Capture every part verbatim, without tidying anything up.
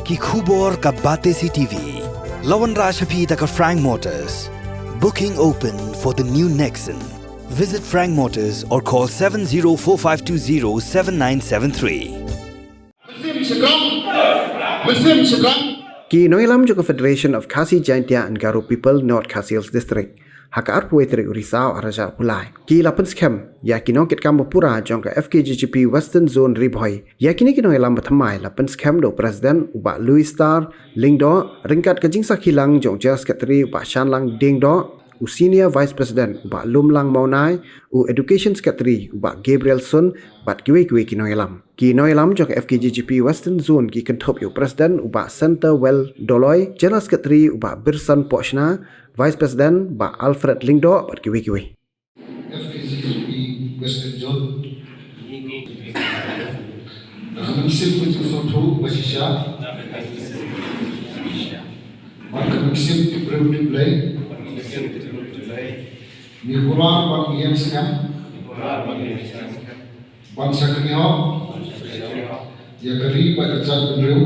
Ki khubor ka Batesi T V. La wanrah sha phi da ka Frank Motors. Booking open for the new Nexon. Visit Frank Motors or call seven zero four five two zero seven nine seven three. Mynsiem Shydkrang. Mynsiem Shydkrang. Ki nongïalam jong ka Federation of Khasi Jaintia and Garo People, North Khasi Hills District, ha ka arphew tarik u Risaw ar hajar arphew lai, ki la pynskhem ïa ki nongkitkam ba pura jong ka F K J G P Western Zone Ri Bhoi. Ïa kine ki nongïalam ba thymmai la pynskhem da u President u Bah Louis Star Lyngdoh, ryngkat ka jingsakhi lang jong u General Secretary u Bah Shanlang Diengdoh, u Senior Vice President u Bah Lumlang Mawnai, u Education Secretary u Bah Gabriel Sun, bad kiwei kiwei ki nongïalam. Ki nongïalam jong ka F K J G P Western Zone ki kynthup ïa u President u Bah Centerwell Doloi, General Secretary u Bah Birsan Pohshna, Vice President Bah Alfred Lyngdoh bad kiwei kiwei. F K J G P Western Zone. Ka mynsiem ka jingsngewthuh ba shisha. Bad ka mynsiem tip briew tip Blei. Ngi kular bad ngi ïeng skhem ban shakri hok ïa ka ri bad ka jaitbynriew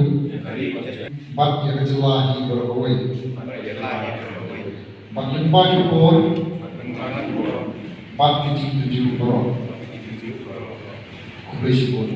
bad ïa ka jylla hi baroh kawei. Bad lyngba ki por bad ki jingtynjuh baroh. Khublei shibun.